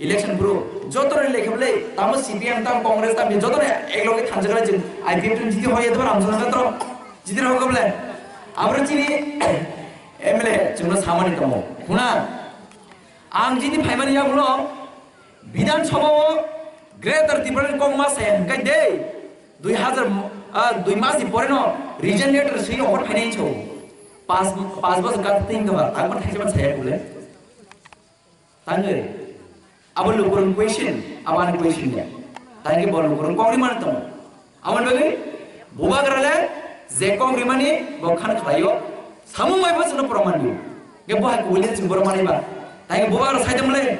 Election पुरो जोतरे लेखेबले तामो CPM ताम कांग्रेस ताम जोतरे एक लोग थांजगला जों आईपीएफ जों जिति होय एदबार आमसोना गत्र जिति होगबले आब्र चिनि एमएलए जोंनो सामानि दङ हुना आं जिनि फाइमानि याबुलो विधानसभाव ग्रेटर त्रिपुरा कंगमा सेन गाय दे 2 मासनि परेनो रिजन लेटर सै हर फाइनाइन छौ 5 बस का थिंग दबा आंबो थाइजोबा साया बुले तांगे abang lu kurang question, abang question dia. Tanya ke lu kurang kau di mana tamu? Abang bagi, boba kerana zekong di mana, bukan kelayu. Sama mai pas nu peraman dia. Ke boha kulit sumber mana ba? Tanya boba kerana saya temulai,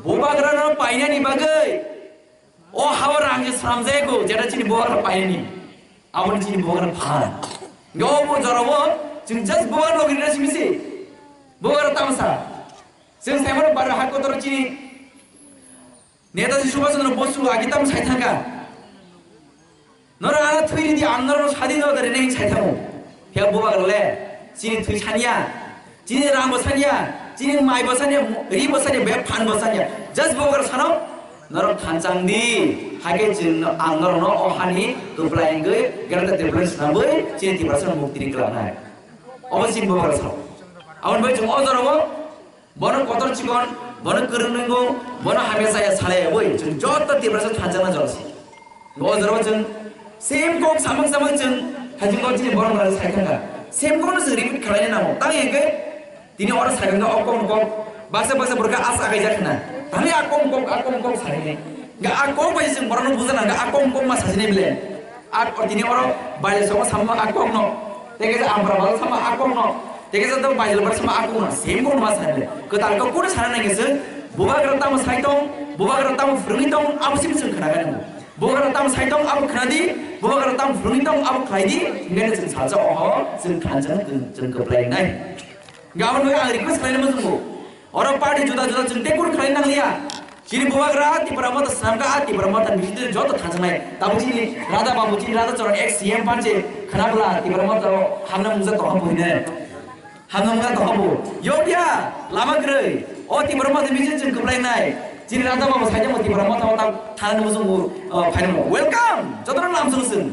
boba kerana payah ni bagai. Oh hawa rangnya seram zeko, jadi cini boba kerana payah ni. Abang cini boba kerana pan. Gau boba jarawa, just boba logi nasi misi. Boba kerana tamsa. Sen saya mana pada hak kotor cini. Netaji Subhash Chandra Bose आगे तम साइथांगा नरा आना थैरि दि आंदोलन सादि न दरे नै साइथामो हे Boba गले चिनि थै सानिया चिनि राम बसानिया चिनि माइ बसानिया रि बसानिया बे फान बसानिया जस बोगर सानाव नरा थानचांदि हागे जिन आंदोलन अहानि दुब्लायंगै गेरदा देब्लेस नाबै चिनि तिब्रासन मुक्ति क्लानाय अबसिन बोगर साव आवन बै जों अजरबो बन कतर चिकन बन करनंगौ बन हमेशा या साले वै जों जत तिब्रासन थानजाना जलसि अजरबो जों सेम कम सामंग सामंग जों हाजिंगौ चिनि बरन रा साइखांगा सेम कोन जों रिपिट खालायनो नामो तां एगे दिनि अर साइखांगा अकम कम बासे बासे बरका आस आगाय जाखना तानि आकम कम साइने गा आकम बाय जों बरन बुजाना गा आकम मा साजिने बिले आक दिनि अर बायले सम साम आकम न तेगे आमब्रा बाल साम आकम न तेगे जत बायले बर साम आकम न सेम कोन मा साइने कताल को कोन साना गेसो बुबा ग्रताम साइतों बुबा ग्रताम फ्रुंगितों आबसिम जों खोनागानो बुबा ग्रताम साइतों आब खोनादि बुबा ग्रताम फ्रुंगितों आब खायदि इंगेन जों साजा अह जों थानजों जों गोब्लायनाय गाबोन आं रिक्वेस्ट खालामनो मोजोंबो अर पार्टी जुदा जुदा जों टेकुर खालायनो नांलिया सिरि बुबाग्रा तिब्रा मत सामका तिब्रा मत बिसिदे जत थांजनाय दाबुचिनि राधा बाबुची राधा चरण एक्स सीएम पांचे खनाबला तिब्रा मत हामना मुजा तो हम बुइने हामना मुजा तो हम योबिया लामाग्रै अ तिब्रा मत बिसिदे जों गोब्लायनाय जिनि राधा बाबु साइजे मत तिब्रा मत थानो मोजोंबो फाइनो वेलकाम जतन नाम जोंसों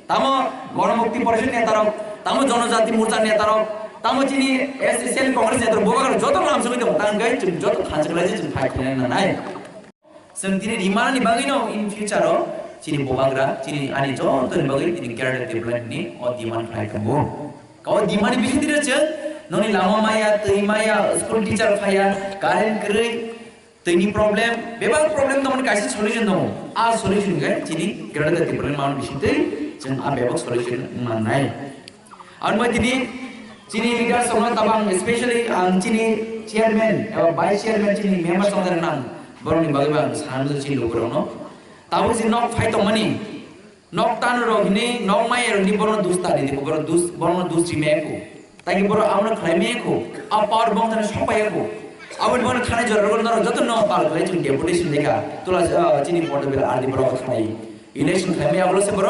तामो गणमुक्ति परिषद नेतारक तामो जनजाति मोर्चा नेतारक तामो चिनि एसएसएल कांग्रेस नेतार बुबाग्रा जतन नाम जों दं तां गाय जों जत थांजलाय जों फाइनो नानाय जों दिनै रिमानि बागैनो इन फ्यूचाराव चिनि बोबाग्रा चिनि आनि जतन बागै दिनै केरेला डेभलपमेन्टनि अ डिमान्ड खालामो गाव डिमान्ड बिसिदिर जों ननि लामा माया तै माया स्कुल टीचर फाया कारेन्ट गरै तैनि प्रब्लेम बेबा प्रब्लेम दमन गाइसे सल्युशन दङ आ सल्युशन गाय चिनि केरेला डेभलपमेन्ट मान बिसिदै जों आ बेबा सल्युशन माननाय आरो मै दिनै चिनि लिडार संना ताबां स्पेशली आं चिनि चेयरमैन एबा वाइस चेयरमैन चिनि मेंबर संदर नां बरनि बागै आं सानो चिनि लोगोरावनो ताबो जि नक फाइट मनि नक तान रहिनि नक माय रनि बरन दुस्ता दि बरन दुस्रि मेको ताकि बर आउन खाइमेको आ पावर बंधन सपायको आवन बन खाने जरगन नर जतन न पाल गले चिनि डेपुटेशन लेखा तुला चिनि बोर्ड बेला आदि बर खाइ इलेक्शन खाइमे आबलो से बर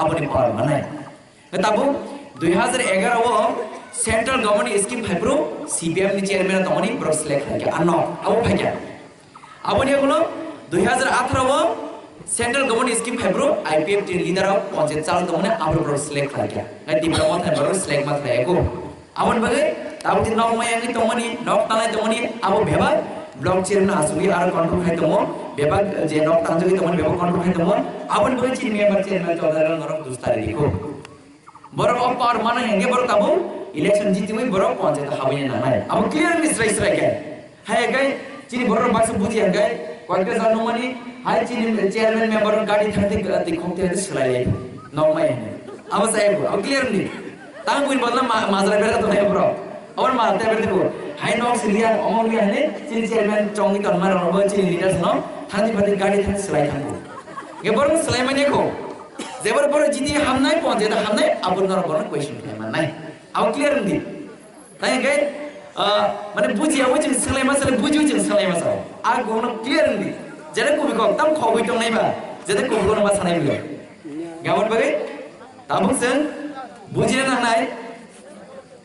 आबनि पावर मानाय ताबो 2011 वो central government scheme fibro CPM नि चेयरमैन तमनि बर सिलेक्ट खाइ आनो आबो फाइया आबनि एगुलो 2018 वो central government scheme fibro IPF T leader of panchayat चाल तमने आबो बर सिलेक्ट खाइ गाय तिब्रा मत बर सिलेक्ट मत खाइको आबन बगे ताबो दिन नौ मायांगि तमनि नक तानाय तमनि आबो बेबा ब्लॉक चेयरमैन आसुगि आरो कंट्रोल खाइ तमो बेबा जे नक तांजगि तमनि बेबा कंट्रोल खाइ तमो आबन बगे चिनि मेंबर चेयरमैन चौधरी नरक दुस्तारि दिखो बरफ ऑफ पावर माना हेंगे बर ताबो इलेक्शन जीतिमै बर पंचायत हाबैने नानाय अब क्लियर मिस्ट्राइ स्ट्राइक हाय गाय चिनि बर बास बुझि गाय कयके जानो मानि हाय चिनि चेयरमैन मेंबर गाडी थांते दिखोंते सलाय नौ माय अब साहेब अब क्लियर नि तां बुइन बदला माजरा बेरा तो नाय बर और मारते बेर देखो हाय नौ सिलिया अमलिया हने चिनि चेयरमैन चंगि तनमा रनबो चिनि लीडर्स न थांति फाति गाडी थांते सलाय थांगो के बर सलाय मानेको जेबर बर जिनि हामनाय पंचायत हामनाय आबन नर बर क्वेश्चन खालामनाय अब क्लियर नि ताय गाय माने बुझिया जों सोलाय मासले बुझियो जों सोलाय मासा आ गोनो क्लियर नि जेरे कुबिको तम खबै दं नायबा जेरे कुबिको मा सानाय बिलो गाबन बगे ताबुं जों बुझिनो नांनाय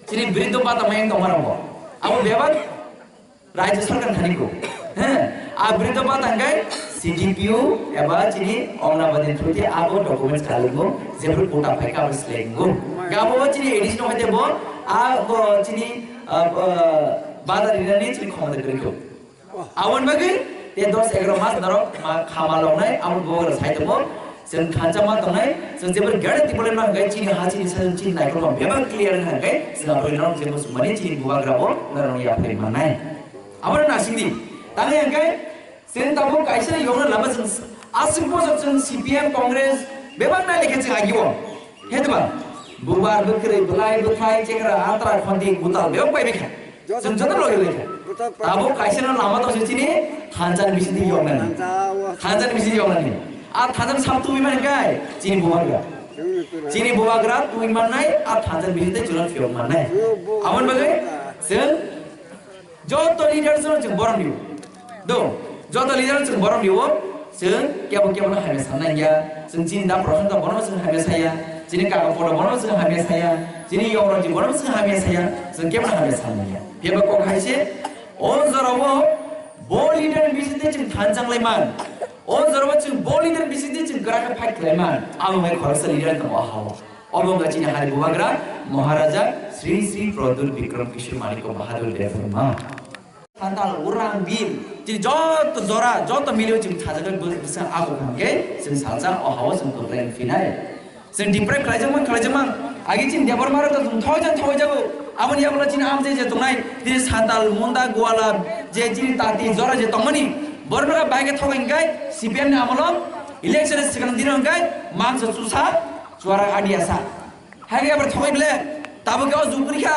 चिनि बिरुद्ध बाता मायं दं माराव अब बेबा राज्य सरकार थानिको ह berita batangkai CDPU eba cini Ongnabaden truti abo documents kalingo zebul kota paika berselengu gabo cini edition hote bo abo cini badar irani cini khomader keriko awan bagi dia 10-11 mas darok khamalongnai amun bogra saite bo जों खानजामा दंनाय जों जेबो ग्यारेन्टि बोले मा गाय चिनि हा चिनि सा चिनि नायखौ मा बेबा क्लियर होन गाय जों रोइनाव जेबो सुमानि चिनि बुवाग्राबो नरन या फै मानाय आबर नासिंदि तांगे अंगाय जों ताबो गायसे यौनो लाबा जों आसिं पोजब जों CPM कांग्रेस बेबा नाय लेखे जों आगिबो हेदबा बुबार बखरै बुलाय बुथाय जेग्रा आत्रा खन्दी गुताल बेव पाइबेखा जों जत लगे लेखे ताबो गायसे लामा दसे चिनि थानजान बिसिनि यौनानि थानजान बिसिनि यौनानि थानजान साबतु इमान गाय चिनि बुवाग्रा तु इमान नाय थानजान बिसिनि जुलन फियो मानाय आमन बगै जों जत लिडार जों बरम दिउ दो जत लिडार जों बरम दिउ जों केबो केबो हामे साननाय गया जों चिनि दा प्रश्न दा बनो जों हामे साया चिनि काका पड बनो जों हामे साया चिनि यौरन जि बनो जों हामे साया जों केबो हामे साननाय बेबो को खायसे अन जरावो बो लिडार बिसिनि जों थानजांलाय मान अन जरावो जों बो लिडार बिसिनि जों गराखा फाइट खालायमान आं मै खरस लिडार दं आहाव अबंगा चिनि हारि बुवाग्रा महाराजा श्री श्री प्रदुल विक्रम किशोर मानिको बहादुर देवमा थान्दाल उरां बिल जि जत जरा जत मिलियो जों थाजगोन बोसों आगो खांगे जों साजा अहाव जों कमप्लेन फिनाय जों डिप्रेक खालायजों आगे चिन देबर मारो जों थय जाबो आमन याबला चिन आम जे दंनाय दि सान्दाल मुंदा गोवाला जे चिनि ताति जरा जे दंमनि बरबरा बाइके थगैनगाय CPM नि आमलम इलेक्शन सिगां दिनगाय मानस सुसा जुवारा आदियासा हागे बर थगैबले ताबो गाव जुगरिखा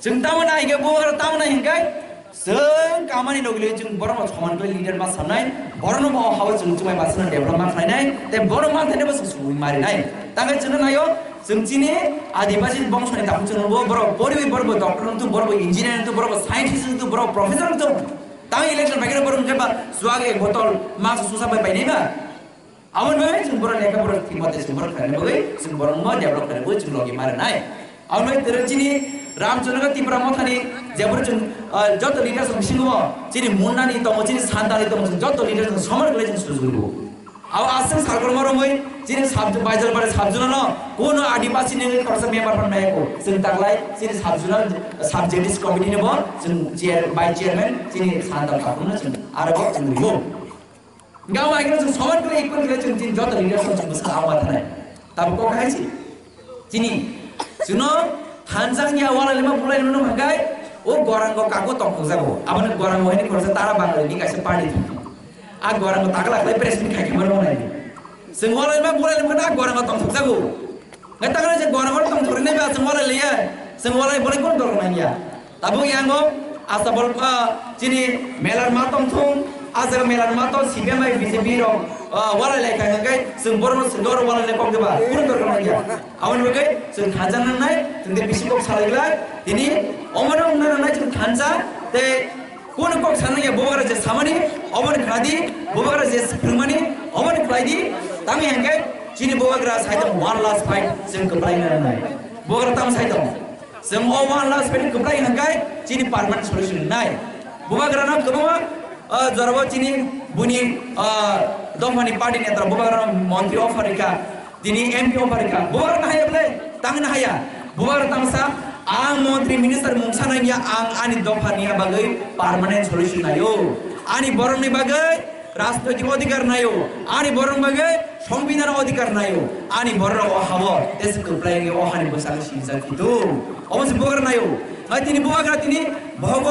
जों तामना इगे बोगर तामना हिंगाय जों कामानि लगले जों बरम समानखौ लिडार मा साननाय बरम मा हाव जों जुमाय बासन डेभलपमेन्ट खालायनाय ते बरम मा थाने बस सुइ मारिनाय तांगे जों नायो जों चिनि आदिवासी बंशनि दाम जों बर बरबि बरब डॉक्टर तो बरब इंजिनियर तो बरब साइंटिस्ट तो बरब प्रोफेसर तो तां इलेक्शन बाइके बरम केबा जुवागे बोतल मास सुसा बायनायबा आमन बे जों बर लेखा बर थिमते जों बर खाने बगै जों बरम मा डेभलप खाने बो जों लगे मारिनाय आमन तेरचिनि रामचंद्र तिब्रा मथानि जेबर जों जत लिडार जों सिंगो चिनि मुन्नानि दङ चिनि सान्तानि दङ जत लिडार जों समर गले जों सुजुगो आव आसं सागरम रमै चिनि साबजु बायजल बारे साबजुन न कोनो आदिवासी नि खरसा मेम्बर फनायको जों तागलाय चिनि साबजुन साबजेक्टिस कमिटि ने बो जों चेयरमैन चिनि सान्ताल खाखौनो जों आरोबाव जों लियो गाव आइग्रो जों समर गले इक्वल गले जों चिनि जत लिडार जों बसा आवा थानाय ताबो को खायसि चिनि जुनो थानजांनिया वालालेमा बुलायनो नंगाय ओ गरांगो काको तंखो जागो आबन गरांगो हेनि खरसा तारा बांगलानि गायसे पार्टी आ गरांगो तागलाखलै प्रेसिडेन्ट खायखे मरो नाय जों वालालेमा बुलायनो ना गरांगो तंखो जागो गतागले जे गरांगो तंखोरने बा जों वालालेया जों वालाय बोले कोन दरनाया ताबो यांगो आसाबल चिनि मेलार मा तंथुं आजर मेलार मा तो CPM BJP रो वालाय खायगे जों बरनो सिंदर वालाय कमदेबा कोन दरनाया आवन बगै जों थाजाननाय जों दे बिसिको सालायला दिनि अमनो उन्ननाय जों थानजा ते कोन को साननाय बोबारा जे सामानि अमन खादि बोबारा जे फोरमानि अमन खायदि तामि हंगे चिनि बोबाग्रा साइड वन लास्ट फाइट जों कप्लायनाय बोबाग्रा ताम साइड जों वन लास्ट फाइट कप्लाय हंगाय चिनि पार्मानेन्ट सल्युशन नाय बोबाग्रा नाम गोबां जरबो चिनि बुनि दफानि पार्टी नेता बोबाग्रा मन्त्री अफारिका दिनि MP अफारिका बोबाग्रा नायब्ले तांनो हाया बोबाग्रा तांसा आं मन्त्री मिनिस्टार मुंसानाया आं आनि दफानिया बागै पार्मानेन्ट सल्युशन नायो आनि बरमनि बागै राजनैतिक अधिकार नायो आनि बरम बागै संविधान अधिकार नायो आनि बरम अहाव देश कप्लायनि अहानि बसाग सिजा कितु अबसे बोबाग्रा नायो तिनि बोबाग्रा तिनि भग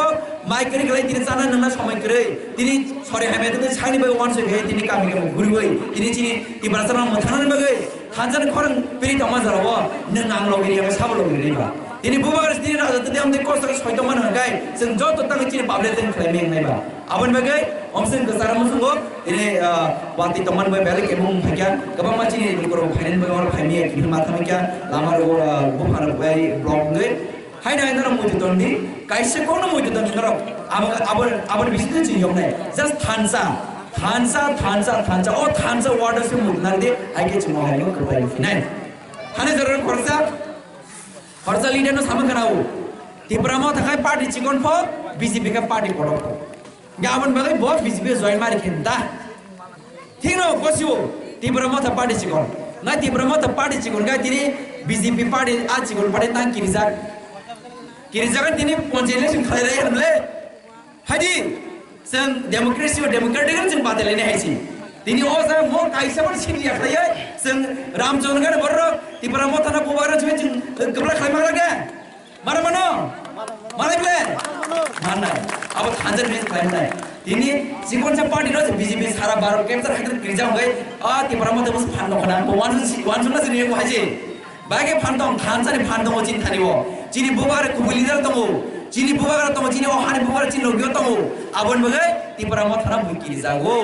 माइकरि गलै तिनि जाना नना समय करे तिनि सरे हामे तिनि साइनि बागै वानसे गै तिनि कामि गुरुबै तिनि चिनि तिब्रासना मथानानि बागै थानजान खरं पेरि तमा जराव नों आं लगेरिया साब लगेरिबा तिनि बोबाग्रा तिनि राजा तिनि आमदे कष्ट सयतमान हगाय जों जत तंग चिनि बाबले तिनि खालायमें नायबा आबन बागै अमसेन गसारा मुसुंगो तिनि वाति तमान बाय बेले केबुं फाक्या गोबां मानसिनि नखराव फाइनेन्स बाय और फाइमिया कि माथामिका लामा रो बुफार बाय ब्लक नै हायना हायना मुजिदोंदि कायसे कोन मुजिदों नरो आबन बिसिनि चिनि यमनाय जस्ट थानसा ओ थानसा वार्ड से मुदनादि आइके चिनो हायनो कबाय फिनाय थाने जरन खरसा लिडार न सामखनाव तिब्रामा थाखाय पार्टी चिकन फ BJP का पार्टी पडक गाबोन बागै बहुत बिजेपि जॉइन मारि खेन्ता ठीक न कसियो तिब्र मत पार्टी चिकन ना तिब्र मत पार्टी चिकन गा तिनी बिजेपि पार्टी आ चिकन पार्टी तां किरिजा तिनी पन्चायत इलेक्सन खालायराय हमले हादि जों डेमोक्रेसि डेमोक्रेटिक जों बादायलायनो हायसि दिनै अजा म काइसाबो सिरिया खालायो जों रामचन्द्रन बर तिब्र मतना बुबारा जों गोब्ला खालायमालागे मारा मानो मालायले माननाय अब थांजर में खालायनाय दिनै जिखुन से पार्टी र बिजेपि सारा भारत केन्सार हादर किरिजा होय आ तिब्र मत बस फान दखना वानजुना जोंनि हायसि बागे फान दं थानसानि फान दं जिन थानिबो जिनि बुबारा कुबु लिडार दङ जिनि बुबारा दङ जिनि हानि बुबारा जिन लगियो दङ आबन बगै तिब्र मतना बुकिरि जागो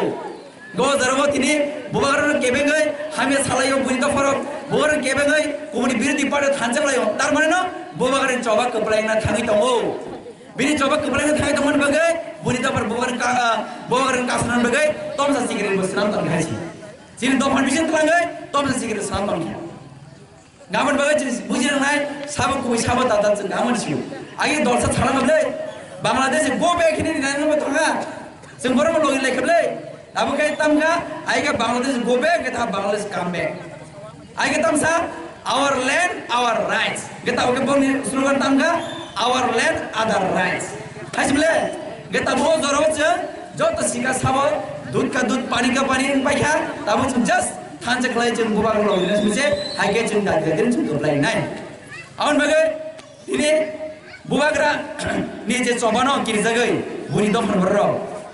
गो जरबो तिनी बुबारा केबेङै हामे सालायो बुनि दफरक बुबारा केबेङै कुबुनि बिरोधि पार्टी थानजलायो तार माने न बुबारा चौबा कपलायना थाङै दङ बिनि चौबा कपलायना थाङै दंमोन बगै बुनि दफर बुबारा कासनान बगै तमसा सिगरेट बसनान दं हायसि जिनि दफर बिसिन थाङै तमसा सिगरेट सान दं गाबोन बगै बुजिनाय साबो कुबै साबो दादा जों गामोन सिउ आगे दलसा थालामलै बांलादेश गो बेक हिनि नायनो थाङा जों बरम लगि लेखबलै अब कहीं तमगा आएगा बांग्लादेश गो बैक के था बांग्लादेश कम बैक आएगा तमसा आवर लैंड आवर राइट्स गेता ओके बोलने स्लोगन तमगा आवर लैंड अदर राइट्स हाइसले गेता बो जरूरत जो तो सिका साबो दूध का दूध पानी का पानी पाइखा तब जों जस्ट थानसे खलाय जों बुबाग लगिनस मोनसे हाइके जों दागेन जों गोब्लाय नाय आउन बगै दिनै बुबाग्रा नि जे चबानो किरिजागै बुनि दफर बररो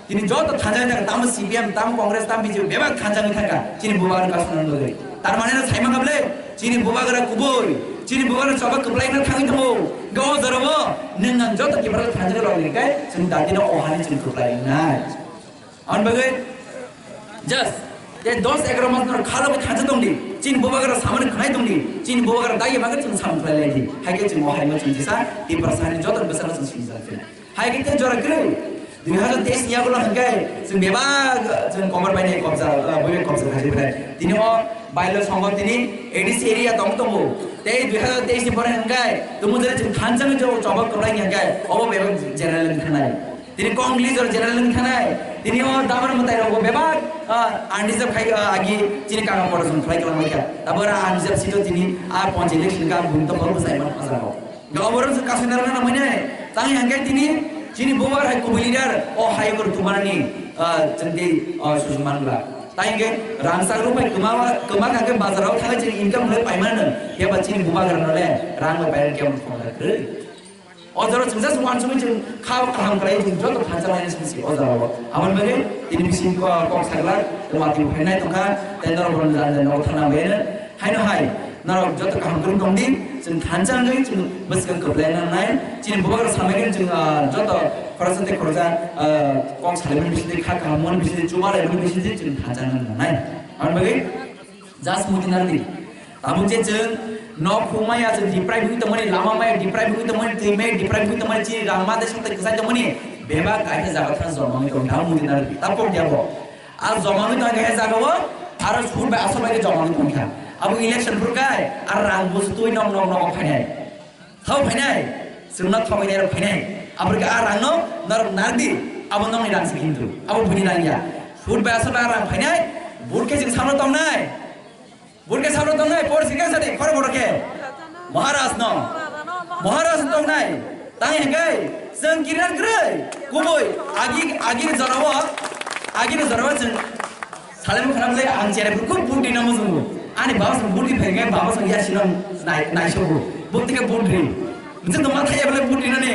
दिनै जत थांजानो थाखाय ताम CPM ताम कांग्रेस ताम BJP बेबा थांजानो थाखाय जिनि बुबाग्रा कासनान लगै तार माने साइमा गाबले जिनि बुबाग्रा कुबुय जिनि बुबाग्रा चबा कपलायना थाङै दङ गो जरबो नों जत किब्रा थांजानो लगै गाय जों दादिनो अहानि जों कपलायनाय आउन बगै जस्ट ये 10-11 मास न खालबो थांजा दंदि जिनि बुबाग्रा सामान खाय दंदि जिनि बुबाग्रा दायो मागे जों साम खालायलायदि हायके जों अहायनो जों दिसा तिब्रा सानि जत बेसार जों सिनजाफिन हायके ते जराग्रै 2023 यागोला हंगाय जों बेबा जों कमर बायनाय कब्जा बय कब्जा खाजिबाय दिनै बायलो संग दिनै एडिस एरिया दं दङ ते 2023 नि परे हंगाय तुमुजरे जों खानजों जो जबक कलाय हंगाय अब बेबा जेनेरेल थानाय दिनै कंग्लिज और जेनेरेल थानाय दिनै दाबर मताय रगो बेबा आन्डिजब खाय आगि जिनि कागा पर जों फ्लाइ खालामबाय दाबरा आन्डिजब सितो दिनै आ पन्चायत इलेक्सन का बुंत बरबो साइमान आजाराव गावबर जों कासनारना माने तांनि हंगाय दिनै जिनि बुबार हाय कुबुय लिडार अ हायगर तुमारनि जोंदि सुजुमानला ताइगे रांसाग रुपाय कमा काके बाजाराव थाङै जों इनकाम होय पाइमानो हेबा जिनि बुबागर नले रां बायरान केम फंगाखै अजरो जों जस्ट वान सुमै जों खाव खालाम खालाय जों जत फाजालायनो सिसि अजराव आमन बगे दिनि बिसिन को कम सागला माथि फायनाय तंगा तेन्दर बरन जान थाना बेनो हायनो हाय नाराव जत काम गुरुं दंदि जों थानजाङै जों बसगन कपलायनाय जिनि बुबागर सामैगन जों जत फरासन्ते खरजा कम सालेमन बिसिनि खा खामन बिसिनि जुमालायमन बिसिनि जों थानजाङै नाय आमन बगे जास मुदिनारनि तामुजे जों न खुमाया जों डिप्राइभ हुइ तमनि लामा माया डिप्राइभ हुइ तमनि थैमे डिप्राइभ हुइ तमनि जि रामा देश तक खसाय तमनि बेबा गायथे जागा थान जमानि दं दा मुदिनारनि तापम दियाबो आ जमानि दा गाय जागावो आरो सुर बा आसबाय जमानि दंखा अब इलेक्शन फुरगाय आरो रां बुस्तुय नम फायनाय थाव फायनाय जोंना थावनाय फायनाय आबरगा आ रांनो नर नारदि अब नंनि रां सिखिन्थु अब बुनि नांया सुर बा आसबा रां फायनाय बुरके जों सामनो दंनाय बुरके सामनो दंनाय पर सिगा सादे खर बरके महाराज दंनाय ताय हेगाय जों किरान ग्रै गुबै आगि जरावा जों सालेम खालामले आं जेरेफोरखौ बुदि नामो जों आनि बाबा बुदि फैगाय बाबा जों यासिनाम नायसोबो बुदिके बुदि जों मा थायाबले बुदि नाने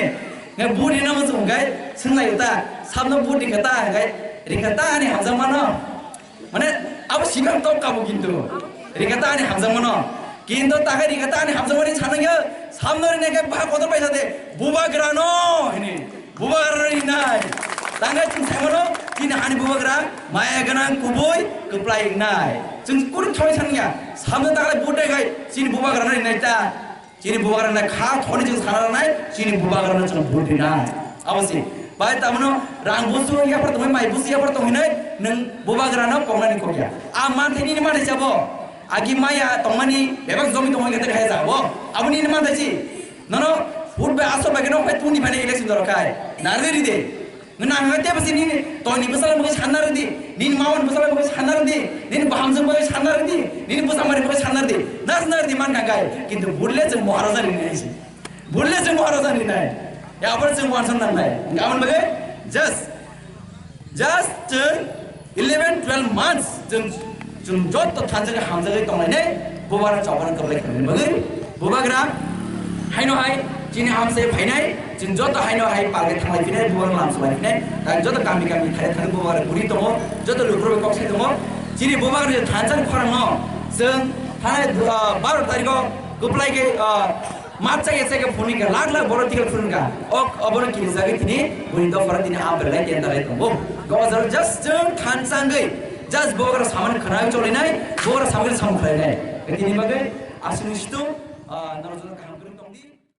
बुदि नामो जों गाय सोंलायता साबनो बुदि खता गाय रिखता आनि हामजामानो माने अब सिगां तो काबो किन्तु रिखता आनि हामजामानो किन्तु ताके रिखता आनि हामजामानि सानङो सामनोरिने के बा कदर बायसादे बुबाग्रानो हिनि बुबाग्रानि नाय तांगा जों सामनो दिन हानि बुबाग्रा माया गोनां कुबुय कप्लायनाय जों कुन थावै साननिया सामनो ताले बुदायगाय जिनि बुबाग्रानि नायता जिनि बुबाग्रानि खा थनि जों सानानाय जिनि बुबाग्रानि जों बुदिनाय अबसि बाय तामनो रां बुस्तु याफोर तमै माइ बुस्तु याफोर तमैनै नों बुबाग्रानो पंनानि खया आ मानथैनि माने जाबो आगि माया तंमानि बेबा जमी तमै गेते खाय जाबो आबुनि मानथैसि ननो फुट बे आसो बागेनो फाय तुनि फाने election दरखाय नारगेरि Day nang te basi ni to ni basala mo sanar di nin mawan basala mo sanar di nin bahamjang mo sanar di nin busamari mo sanar di nasnar di man kangai kintu bulle jeng maharaja ni nai bulle jeng maharaja ni nai ya abar jeng wansan nan nai gaman bagai just 11 12 months jeng jot to thanjang hamjang tong nai ne bobara chawara kablai khan bagai bobagra haino hai chini hamse phainai jin joto haino hai palge thanglai finai bobara lam sabai finai dan joto kami thai thang bobara guri tongo joto lukro kok sai tongo chini bobara thanjang khorang no jeng thai 12 tarikh guplai ke माचा ऐसे के phone का लाख बड़ो ticket phone का अबोर की जगह थी बुरी तो फरक दिन आप बेला के अंदर तो वो गजर जस्ट खान संगे जस्ट बोगर सामान खराब चले नहीं बोगर सामान सामान खराब नहीं लेकिन ये बगे आसनिष्टो नरजन